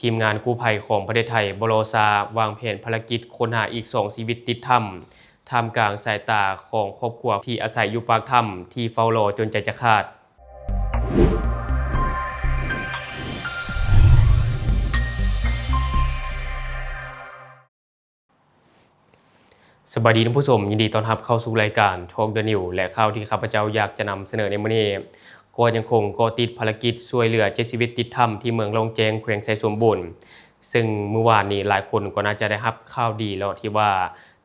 ທີມງານກູ້ໄພຂອງປະເທດໄທບໍ່ລໍຊ້າ ວາງແຜນພາລະກິດຄົ້ນຫາອີກສອງຊີວິດຕິດຖ້ຳ ທ່າມກາງສາຍຕາຂອງຄອບຄົວທີ່ອາໄສຢູ່ປາກຖ້ຳ ທີ່ເຝົ້າລໍຈົນໃຈຈະຂາດ. ສະບາຍດີທ່ານຜູ້ຊົມ, ຍິນດີຕ້ອນຮັບເຂົ້າສູ່ລາຍການ Talk the News ແລະ ຂ່າວທີ່ຂ້າພະເຈົ້າຢາກຈະນຳສະເໜີໃນມື້ນີ້ ກໍຍັງຄົງເກາະຕິດພາລະກິດຊ່ວຍເຫຼືອເຈັດຊີວິດຕິດຖ້ຳທີ່ເມືອງລ້ອງແຈ້ງ ແຂວງໄຊສົມບູນ. ເຊິ່ງມື້ວານນີ້ຫຼາຍຄົນກໍໜ້າຈະໄດ້ຮັບຂ່າວດີແລ້ວ ທີ່ວ່າ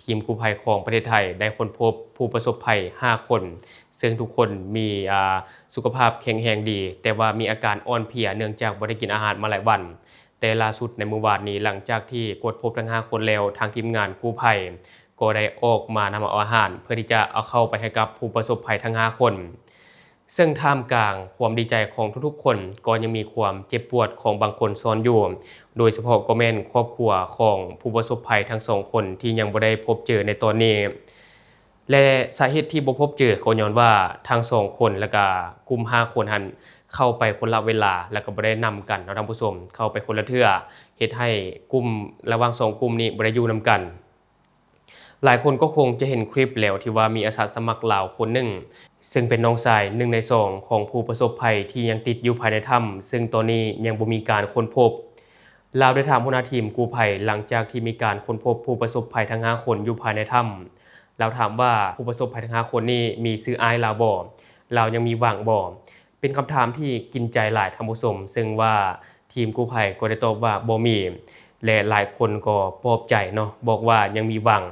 ທີມກູ້ໄພຂອງປະເທດໄທໄດ້ຄົ້ນພົບຜູ້ປະສົບໄພຫ້າຄົນ, ເຊິ່ງທຸກຄົນມີ ອາ ສຸຂະພາບແຂງແຮງດີ, ແຕ່ວ່າມີອາການອ່ອນເພຍເນື່ອງຈາກບໍ່ໄດ້ກິນອາຫານມາຫຼາຍວັນ. ແຕ່ລ່າສຸດໃນມື້ວານນີ້ ຫຼັງຈາກທີ່ກວດພົບທັງຫ້າຄົນແລ້ວ, ທາງທີມງານກູ້ໄພກໍໄດ້ອອກມານຳເອົາອາຫານ ເພື່ອທີ່ຈະເອົາເຂົ້າໄປໃຫ້ກັບຜູ້ປະສົບໄພທັງຫ້າຄົນ. ເຊິ່ງທ່າມກາງຄວາມດີໃຈຂອງທຸກໆຄົນ, ກໍຍັງມີຄວາມເຈັບປວດຂອງບາງຄົນຊ້ອນຢູ່, ໂດຍສະເພາະກໍແມ່ນຄອບຄົວຂອງຜູ້ປະສົບໄພທັງສອງຄົນທີ່ຍັງບໍ່ໄດ້ພົບເຈີໃນຕອນນີ້. ແລະ ສາເຫດທີ່ບໍ່ພົບເຈີກໍຍ້ອນວ່າທັງສອງຄົນ ແລະກະກຸ່ມຫ້າຄົນຫັ້ນ ເຂົ້າໄປຄົນລະເວລາ ແລະກະບໍ່ໄດ້ນຳກັນເນາະທ່ານຜູ້ຊົມ, ເຂົ້າໄປຄົນລະເທື່ອ, ເຮັດໃຫ້ກຸ່ມລະຫວ່າງສອງກຸ່ມນີ້ບໍ່ໄດ້ຢູ່ນຳກັນ. ຫຼາຍຄົນກໍຄົງຈະເຫັນຄລິບແລ້ວ ທີ່ວ່າມີອາສາສະໝັກລາວຄົນໜຶ່ງ ເຊິ່ງເປັນນ້ອງຊາຍໜຶ່ງໃນສອງຂອງຜູ້ປະສົບໄພທີ່ຍັງຕິດຢູ່ພາຍໃນຖ້ຳ, ເຊິ່ງຕອນນີ້ຍັງບໍ່ມີການຄົ້ນພົບ. ລາວໄດ້ຖາມຫົວໜ້າທີມກູ້ໄພ ຫຼັງຈາກທີ່ມີການຄົ້ນພົບຜູ້ປະສົບໄພທັງຫ້າຄົນຢູ່ພາຍໃນຖ້ຳ. ລາວຖາມວ່າຜູ້ປະສົບໄພທັງຫ້າຄົນນີ້ມີຊື່ອ້າຍລາວບໍ່? ລາວຍັງມີຫວັງບໍ່? ເປັນຄຳຖາມທີ່ກິນໃຈຫຼາຍທ່ານຜູ້ຊົມ, ເຊິ່ງວ່າທີມກູ້ໄພກໍໄດ້ຕອບວ່າບໍ່ມີ ແລະ ຫຼາຍຄົນກໍປອບໃຈເນາະ, ບອກວ່າຍັງມີຫວັງ.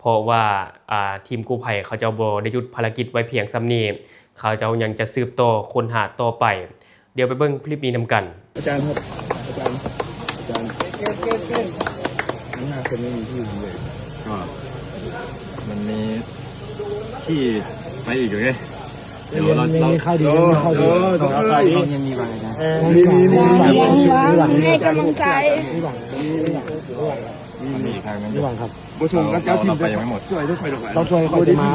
ເພາະວ່າ ອາ ທີມກູ້ໄພເຂົາເຈົ້າບໍ່ໄດ້ຢຸດພາລະກິດໄວ້ພຽງສ່ຳນີ້, ເຂົາເຈົ້າຍັງຈະສືບຕໍ່ຄົ້ນຫາຕໍ່ໄປ. ດຽວໄປເບິ່ງຄລິບນີ້ນຳກັນ. ອາຈານຄັບ ອາຈານ ອາຈານ ມັນໜ້າຈະມີທີ່ເລີຍ ກໍມັນມີທີ່ໄປອີກຢູ່ເດ້. ດຽວເຮົາ ມີຂ່າວດີ ມີຂ່າວດີ ເອີ ຍັງມີຫວັງ ອາຈານ ມີ ມີ ມີ ມີ ມີ ມີ ມີກຳລັງໃຈ ມີຫວັງ ມີຫວັງ ມີຫວັງ ມີຫວັງ ມີຫວັງຄັບ. ບໍ່ສົ່ງກັບເຈົ້າທີມ ໄປຍັງບໍ່ໝົດ ຊ່ວຍເດີ ຂ້ອຍດອກ ຕ້ອງຊ່ວຍຂ້ອຍມາ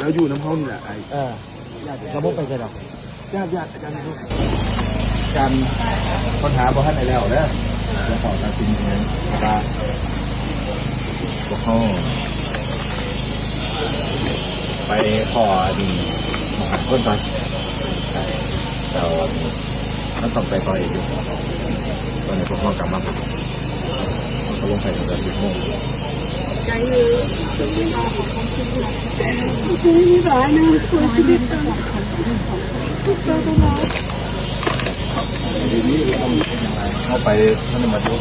ລາວຢູ່ນຳເຮົານີ້ແຫຼະ ເອີ ລາວບໍ່ໄປໃສດອກ. ການຄົ້ນຫາບໍ່ທັນໄດ້ແລ້ວເດີ, ຈະຂໍຕັດສິນຫຍັງ ແຕ່ວ່າພວກເຮົາໄປຂໍອັນໝາກຫາຄົນກ່ອນ. ແຕ່ວ່າມັນຕ້ອງໄປຕໍ່ອີກຢູ່. ຕອນນີ້ພວກເຮົາກຳລັງ ເຮົາກໍລົງໄປຕັ້ງແຕ່ສິບໂມງ. ໃຈເລີຍ ມີຫຼາຍນະ ຊ່ວຍຊີວິດກັນ. ເຮົາໄປທາງນັ້ນມາດູ.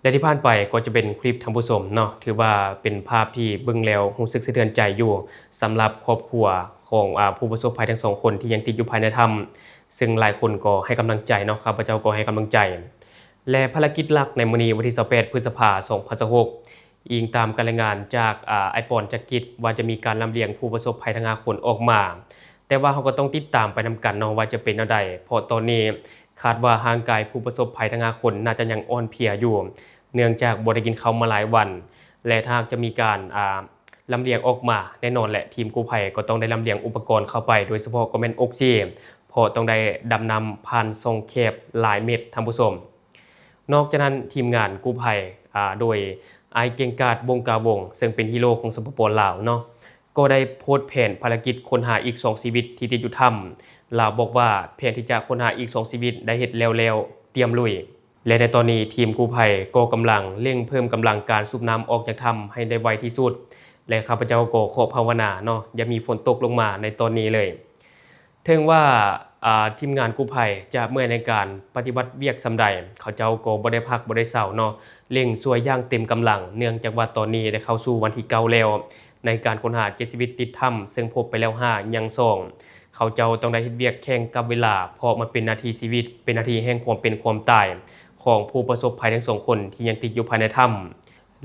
ແລະ ທີ່ຜ່ານໄປກໍຈະເປັນຄລິບທ່ານຜູ້ຊົມເນາະ, ຖືວ່າເປັນພາບທີ່ເບິ່ງແລ້ວຮູ້ສຶກສະເທືອນໃຈຢູ່ ສຳລັບຄອບຄົວຂອງ ອາ ຜູ້ປະສົບໄພທັງສອງຄົນທີ່ຍັງຕິດຢູ່ພາຍໃນຖ້ຳ, ເຊິ່ງຫຼາຍຄົນກໍໃຫ້ກຳລັງໃຈເນາະ, ຂ້າພະເຈົ້າກໍໃຫ້ກຳລັງໃຈ. ແລະ ພາລະກິດຫຼັກໃນມື້ນີ້ ວັນທີຊາວແປດ ພຶດສະພາ ສອງພັນຊາວຫົກ ອີງຕາມການລາຍງານຈາກ ອາ ອ້າຍປອນ ຈັກກິດ ວ່າຈະມີການລຳລຽງຜູ້ປະສົບໄພທັງຫ້າຄົນອອກມາ, ແຕ່ວ່າເຮົາກໍຕ້ອງຕິດຕາມໄປນຳກັນເນາະ ວ່າຈະເປັນແນວໃດ, ເພາະຕອນນີ້ຄາດວ່າຮ່າງກາຍຜູ້ປະສົບໄພທັງຫ້າຄົນໜ້າຈະຍັງອ່ອນເພຍຢູ່ ເນື່ອງຈາກບໍ່ໄດ້ກິນເຂົ້າມາຫຼາຍວັນ ແລະ ຖ້າຫາກຈະມີການ ອາ ລຳລຽງອອກມາ, ແນ່ນອນແຫຼະ ທີມກູ້ໄພກໍຕ້ອງໄດ້ລຳລຽງອຸປະກອນເຂົ້າໄປ, ໂດຍສະເພາະກໍແມ່ນອົກຊີ, ເພາະຕ້ອງໄດ້ດຳນ້ຳຜ່ານຊ່ອງແຄບຫຼາຍເມັດ, ທ່ານຜູ້ຊົມ. ນອກຈາກນັ້ນ ທີມງານກູ້ໄພ ອາ ໂດຍອ້າຍເກັ່ງກາດ ວົງກາວົງ ເຊິ່ງເປັນຮີໂຣຂອງ ສປປ ລາວ ເນາະ ກໍໄດ້ໂພສແຜນພາລະກິດຄົ້ນຫາອີກສອງຊີວິດທີ່ຕິດຢູ່ຖ້ຳ. ລາວບອກວ່າແຜນທີ່ຈະຄົ້ນຫາອີກສອງຊີວິດໄດ້ເຮັດແລ້ວໆ, ຕຽມລຸຍ. ແລະ ໃນຕອນນີ້ທີມກູ້ໄພກໍກຳລັງເລັ່ງເພີ່ມກຳລັງການສູບນ້ຳອອກຈາກຖ້ຳໃຫ້ໄດ້ໄວທີ່ສຸດ ແລະ ຂ້າພະເຈົ້າກໍຂໍພາວະນາເນາະ ຢ່າມີຝົນຕົກລົງມາໃນຕອນນີ້ເລີຍ. ເຖິງວ່າ ອາ ທີມງານກູ້ໄພຈະເມື່ອຍໃນການປະຕິບັດວຽກສ່ຳໃດ, ເຂົາເຈົ້າກໍບໍ່ໄດ້ພັກບໍ່ໄດ້ເຊົາເນາະ, ເລັ່ງຊ່ວຍຢ່າງເຕັມກຳລັງ, ເນື່ອງຈາກວ່າຕອນນີ້ໄດ້ເຂົ້າສູ່ວັນທີເກົ້າແລ້ວ ໃນການຄົ້ນຫາເຈັດຊີວິດຕິດຖ້ຳ, ເຊິ່ງພົບໄປແລ້ວຫ້າ ຍັງສອງ. ເຂົາເຈົ້າຕ້ອງໄດ້ເຮັດວຽກແຂ່ງກັບເວລາ, ເພາະມັນເປັນນາທີຊີວິດ, ເປັນນາທີແຫ່ງຄວາມເປັນຄວາມຕາຍຂອງຜູ້ປະສົບໄພທັງສອງຄົນທີ່ຍັງຕິດຢູ່ພາຍໃນຖ້ຳ.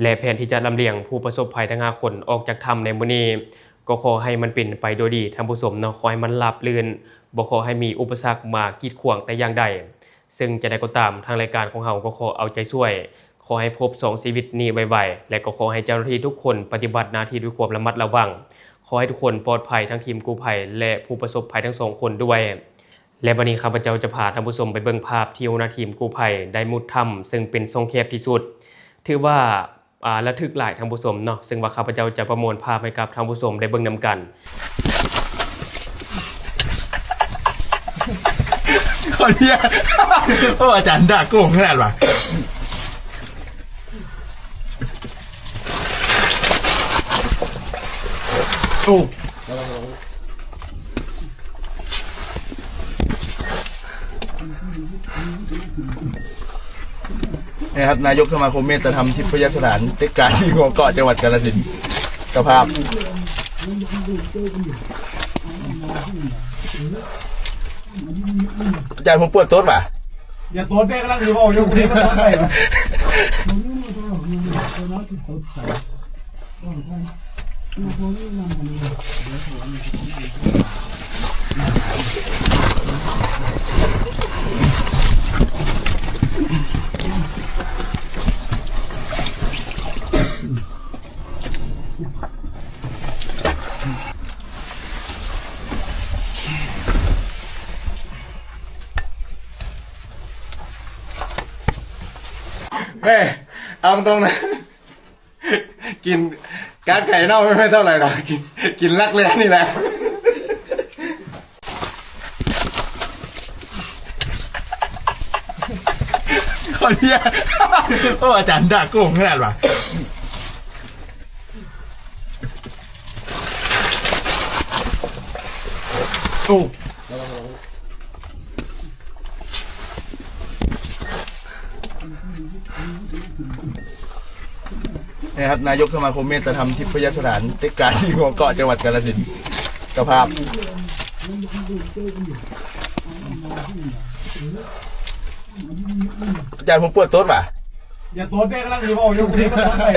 ແລະ ແຜນທີ່ຈະລຳລຽງຜູ້ປະສົບໄພທັງຫ້າຄົນອອກຈາກຖ້ຳໃນມື້ນີ້ ກໍຂໍໃຫ້ມັນເປັນໄປໂດຍດີທ່ານຜູ້ຊົມເນາະ, ຂໍໃຫ້ມັນລາບລື່ນ, ບໍ່ຂໍໃຫ້ມີອຸປະສັກມາກີດຂວາງແຕ່ຢ່າງໃດ. ເຊິ່ງຈະໃດກໍຕາມ, ທາງລາຍການຂອງເຮົາກໍຂໍເອົາໃຈຊ່ວຍ, ຂໍໃຫ້ພົບສອງຊີວິດນີ້ໄວໆ ແລະ ກໍຂໍໃຫ້ເຈົ້າໜ້າທີ່ທຸກຄົນປະຕິບັດໜ້າທີ່ດ້ວຍຄວາມລະມັດລະວັງ. ຂໍໃຫ້ທຸກຄົນປອດໄພ ທັງທີມກູ້ໄພ ແລະ ຜູ້ປະສົບໄພທັງສອງຄົນດ້ວຍ. ແລະ ບັດນີ້ຂ້າພະເຈົ້າຈະພາທ່ານຜູ້ຊົມໄປເບິ່ງພາບທີ່ຫົວໜ້າທີມກູ້ໄພໄດ້ມຸດຖ້ຳ ເຊິ່ງເປັນຊ່ອງແຄບທີ່ສຸດ ຖືວ່າ ອ່າ ລະທຶກຫຼາຍທ່ານຜູ້ຊົມເນາະ, ເຊິ່ງວ່າຂ້າພະເຈົ້າຈະປະມວນພາບໃຫ້ກັບທ່ານຜູ້ຊົມໄດ້ເບິ່ງນຳກັນ. ຂໍອະນຸຍາດ ໂອ້ ອາຈານດ່າໂກງຂະໜາດວ່າ. ໂອ້ ນີ້ຄັບ ນາຍົກສະມາຄົມເມດຕະທຳທິບພະຍະສະຖານ ເຕັກການທີ່ຫົວເກາະ ຈັງຫວັດກາລະສິນ ເຈົ້າພາບ. ອາຈານ ຜົມປວດຕົດຫວາ? ຢ່າຕົດເດ້ ກຳລັງຊິເວົ້າຢູ່ ບໍ່ໄດ້ຕົດໄດ້. ແມ່ ເອົາຕົງໆນະ ກິນການໄກ່ເນົ່າໄມ່ເທົ່າໃດດອກ ກິນ ກິນລັກແລ້ນີ້ແຫຼະ. ຂໍອະນຸຍາດ ໂອ້ ອາຈານດ່າໂກງຂະໜາດວ່າ. ໂອ້ ນີ້ຄັບ ນາຍົກສະມາຄົມເມດຕະທຳທິບພະຍະສະຖານ ເຕັກການທີ່ຫົວເກາະ ຈັງຫວັດກາລະສິນ ເຈົ້າພາບ. ອາຈານ ຜົມປວດຕົດຫວາ? ຢ່າຕົດເດ້ ກຳລັງຊິເວົ້າຢູ່ ບໍ່ໄດ້ຕົດໄດ້.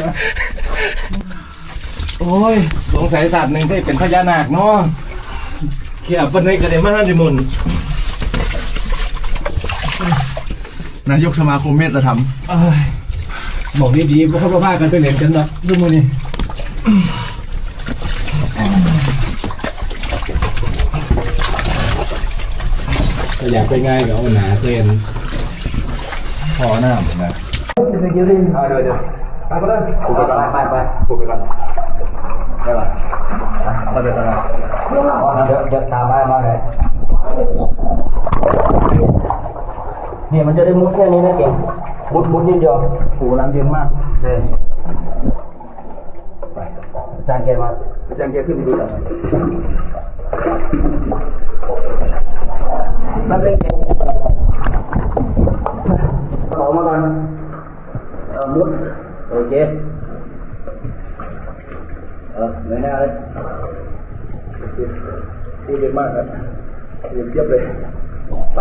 ໂອ້ຍ ສົງໄສຊາດໜຶ່ງໄດ້ເປັນພະຍານາກເນາະ ເຂຍປານໃດກໍໄດ້ມານິມົນ. ນາຍົກສະມາຄົມເມດຕະທຳ ເອີຍ ບອກດີໆ ບໍ່ຄ່ອຍພາກັນໄປຫຼິ້ນກັນດອກ ຊຸມມື້ນີ້. ຖ້າຢາກໄປງ່າຍກໍເອົາໜ້າເຊັນ ຂໍນ້ຳນະ. ເອີ ໂດຍ ໂດຍ ໄປກ່ອນເດີ ໄປ ໄປ ໄປ ໄປ ໄປກ່ອນ ໄປກ່ອນ ໄປ ໄປ ໄປ ດຽວ ດຽວຕາມມາ ມາເລີຍ. ເນຍ ມັນຈະໄດ້ມຸດແຄ່ນີ້ນະເກັ່ງ ມຸດ ມຸດນິດດຽວ. ໂອ້ ນ້ຳເຢັນມາກ. ເອີ ໄປ ອາຈານແກມາ ອາຈານແກຂຶ້ນໄປດູກັນ ແປັບໜຶ່ງ ເອົາອອກມາກ່ອນ. ເອີ ມຸດ ໂອເຄ ເອີ ເງີຍໜ້າເລີຍ. ໂອເຄ ເຢັນມາກນະ ເຢັນຈຽບເລີຍ ໄປ.